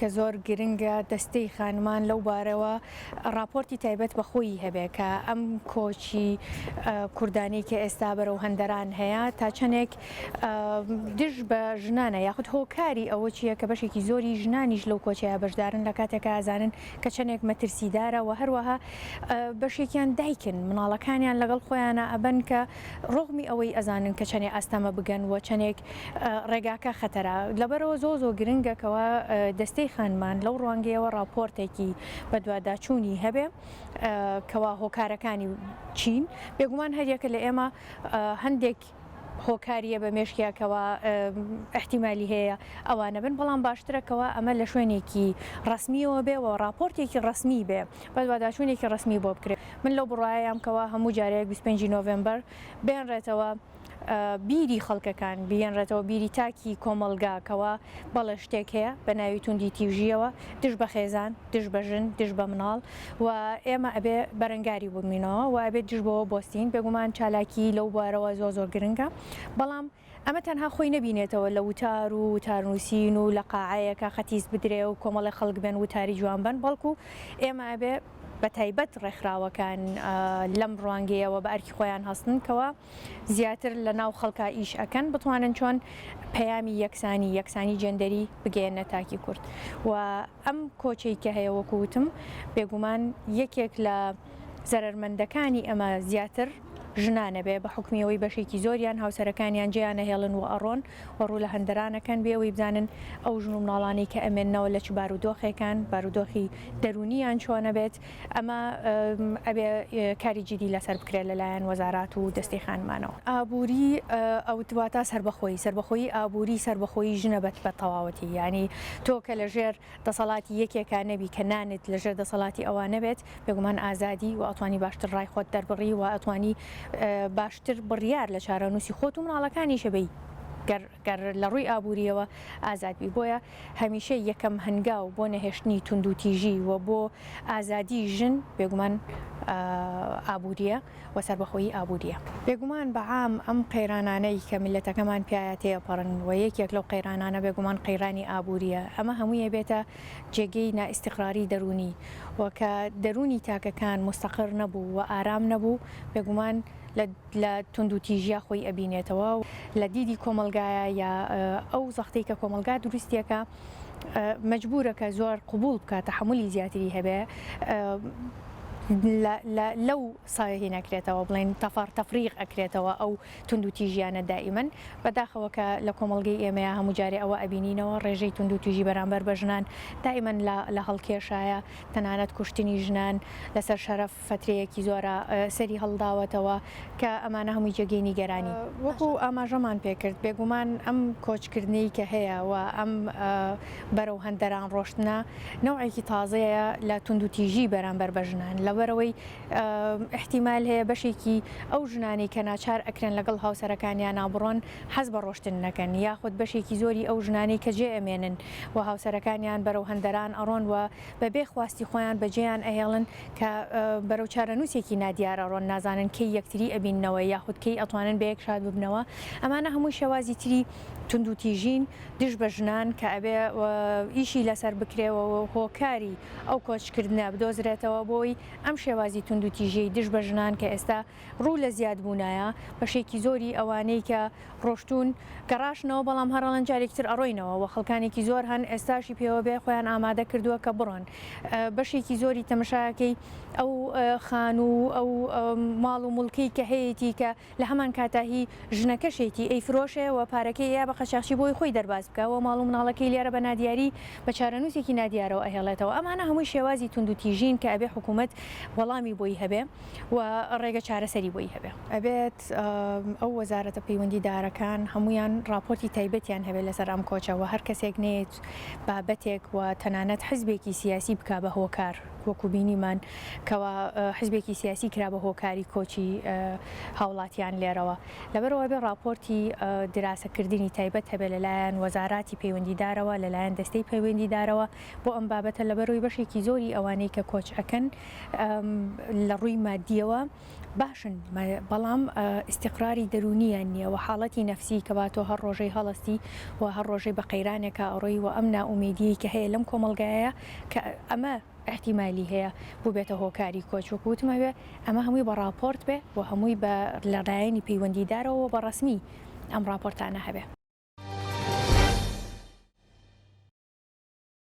کە زۆر گرنگە دەستەی خانمان لەو بارەوە ڕاپۆرتی تایبەت بە خۆی هەبێ کە ئەم کۆچی کوردانەی کە ئێستا بەرەو هەندەران هەیە تا چەندێک دژ بە ژنانە یاخود هۆکاری ئەوە چییە کە بەشێکی زۆری ژنانیش لەو کۆچەیە بەشدارن لە کاتێکا ئەزانن کە چەندێک مەترسیدارە و هەروەها بەشێکیان دایکن مناڵەکانیان لەگەڵ خۆیانە ئەبەن کە ڕۆغمی ئەوەی ئەزانن کە چەندێ ئاستەمە بگەن و چەندێک ڕێگاکە خەتەرە لەبەرەوە زۆ زۆ گرنگە کەوا دەستەی خانمان لەو ڕوانگەیەوە ڕاپۆرتێکی بەدواداچوونی هەبێ کەوا هۆکارەکانی چین بێگومان هەریەکە لە ئێمە هەندێک هۆکاریە بە مێشکیا کەوا ئیحتیمالی هەیە ئەوانە بن بەڵام باشترە کەوا ئەمە لە شوێنێکی ڕەسمیەوە بێ و ڕاپۆرتێکی ڕەسمی بێ بەدواداچوونێکی ڕەسمی بۆ بکرێ من لەو بڕوایەم کەوا هەموو جارێک 25 نۆڤێمبەر بێنرێتەوە بیری خەڵکەکان بهێنرێتەوە بیری تاکی کۆمەڵگا کەوا بەڵێ شتێک هەیە بە ناوی توندی تیژیەوە دژ بە خێزان دژ بە ژن دژ بە مناڵ و ئێمە ئەبێ بەرەنگاری ببینەوە و ئەبێ دژ بەوە بۆستین بێگومان چالاکی لەو بوارەوە زۆر زۆر گرنگە بەڵام ئەمە تەنها خۆی نەبینێتەوە لە وتار و وتارنووسین و لە قاعەیەکە قەتیس بدرێ و کۆمەڵێ خەڵک بێن وتاری جوان بن بەڵکو ئێمە ئەبێ بە تایبەت ڕێکخراوەکان لەم ڕوانگەیەوە بە ئەرکی خۆیان هەستن کەوا زیاتر لە ناو خەڵکا ئیش ئەکەن بتوانن چۆن پەیامی یەکسانی یەکسانی جێندەری بگەیەننە تاکی کورد و ئەم کۆچەی کە هەیە وەکو وتم بێگومان یەکێک لە زەرەرمەندەکانی ئەمە زیاتر ژنانە بێ بە حوکمی ئەوەی بەشێکی زۆریان هاوسەرەکانیان جێیان ئەهێڵن و ئەڕۆن و ڕوو لە هەندەران ئەکەن بێ ئەوەی بزانن ئەو ژن و مناڵانەی کە ئەمێننەوە لە چ بارودۆخێکان بارودۆخی دەروونیان چۆنە بێت ئەمە ئەبێ کاری جیدی لەسەر بکرێت لەلایەن وەزارات و دەستەی خانمانەوە. ئابووری ئەو واتا سەربەخۆیی سەربەخۆیی ئابووری سەربەخۆیی ژنە بە تەواوەتی یانی تۆ کە لەژێر دەسەڵاتی یەکێکا نەبی کە نانت لەژێر دەسەڵاتی ئەوا نەبێت بێگومان ئازادی و ئەتوانی باشتر ڕای خۆت دەربڕی و ئەتوانی باشتر بڕیار لە چارەنووسی خۆت و مناڵەکانیشە بی گەر گەر لە ڕووی ئابووریەوە ئازاد بی بۆیە هەمیشە یەکەم هەنگاو بۆ نەهێشتنی توندوتیژی و بۆ ئازادی ژن بێگومان ئابووریە و سەربەخۆیی ئابووریە. بێگومان بە عام ئەم قەیرانانەی کە میللەتەکەمان پیایا تێئەپەڕن و یەکێک لەو قەیرانانە بێگومان قەیرانی ئابووریە ئەمە هەمووی ئەبێتە جێگەی نائیستیقراری دەروونی و کە دەروونی تاکەکان موستەقر نەبوو و ئارام نەبوو بێگومان لە لە توندوتیژیا خۆی ئەبینێتەوە لە دیدی کۆمەڵگایە یا ئەو زەختەی کە کۆمەڵگا دروستیەکا مەجبورە کە زۆر قبوڵ بکا تەحەمولی زیاتری هەبێ لەو سایەی نەکرێتەوە بڵێن تەفەڕ تەفریق ئەکرێتەوە ئەو توندوتیژیانە دائیمەن بەداخەوە کە لە کۆمەڵگەی ئێمەیا هەموو جارێ ئەوە ئەبینینەوە ڕێژەی توندوتیژی بەرامبەر بە ژنان دائیمەن لە هەڵکێشایە تەنانەت کوشتنی ژنان لەسەر شەرەف فەترەیەکی زۆرە سەری هەڵداوەتەوە کە ئەمانە هەمووی جێگەی نیگەرانین. وەکو ئاماژەمان پێکرد بێگومان ئەم کۆچکردنەی کە هەیە و ئەم بەرەو هەندەران ڕۆشتنە نەوعێکی تازەیە لە توندوتیژی بەرامبەر بە ژنان لەبەرئەوەی ئیحتیمال هەیە بەشێکی ئەو ژنانەی کە ناچار ئەکرێن لەگەڵ هاوسەرەکانیانا بڕۆن حەز بە ڕۆشتن نەکەن یاخود بەشێکی زۆری ئەو ژنانەی کە جێ ئەمێنن و هاوسەرەکانیان بەرەو هەندەران ئەڕۆن و بە بێ خواستی خۆیان بەجێیان ئەهێڵن کە بەرەو چارەنووسێکی نادیار ئەڕۆن، نازانن کەی یەکتری ئەبیننەوە یاخود کەی ئەتوانن بەیەک شاد ببنەوە، ئەمانە هەمووی شێوازی تری توندوتیژین دژ بە ژنان کە ئەبێ ئیشی لەسەر بکرێ و هۆکاری ئەو کۆچکردنە بدۆزرێتەوە بۆی ئەم شێوازی توندوتیژیەی دژ بە ژنان کە ئێستا ڕوو لە زیاد بوونایە، بەشێکی زۆری ئەوانەی کە ڕۆشتوون گەڕاشنەوە، بەڵام هەر ئەڵێن جارێکی تر ئەڕۆینەوە و خەڵکانێکی زۆر هەن ئێستاشی پێوە بێ خۆیان ئامادە کردووە کە بڕۆن. بەشێکی زۆری تەمەشاکەی ئەو خانوو و ئەو ماڵ و موڵکەی کە هەیەتی کە لە هەمان کاتا هی ژنەکەشێتی ئەیفرۆشێ و پارەکەی ئەیا بە قەچاخچی بۆی خۆی دەرباز بکا و ماڵ و مناڵەکەی لێرە بە نادیاری بە چارەنووسێکی نادیارەوە ئەهێڵێتەوە. ئەمانە هەمووی شێوازی توندوتیژین کە ئەبێ حکوومەت وەڵامی بۆی هەبێ. و ڕێگە چارەسەری بۆی هەبێ. ئەبێت ئەو وەزارەتە پەیوەندی دارەکان هەموویان ڕاپۆرتی تایبەتیان هەبێت لەسەر ئەم کۆچە و هەر کەسێک نەیەت بابەتێک و تەنانەت حزبێکی سیاسی بکا بە هۆکار. وەکو بینیمان کەوا حزبێکی سیاسی کرا بە هۆکاری کۆچی هاوڵاتیان لێرەوە. لەبەرئەوە ئەبێ ڕاپۆرتی دراسەکردنی تایبەت هەبێ لەلایەن وەزاراتی پەیوەندیدارەوە، لەلایەن دەستەی پەیوەندیدارەوە بۆ ئەم بابەتە، لەبەرئەوەی بەشێکی زۆری ئەوانەی کە کۆچ ئەکەن لە ڕووی مادییەوە باشن بەڵام ئیستیقراری دەروونییان نییە و حاڵەتی نەفسی کەوا تۆ هەر ڕۆژەی هەڵەستی و هەر ڕۆژەی بە قەیرانێکا ئەڕۆی و ئەم نائومێدییەی کە هەیە لەم کۆمەڵگایە کە ئەمە ئیحتیمالی هەیە بووبێتە هۆکاری کۆچ وەکو وتم ئەوێ ئەمە هەمووی بە ڕاپۆرت بێ و هەمووی بە لە لایەنی پەیوەندیدارەوە بە ڕەسمی ئەم ڕاپۆرتانە هەبێ.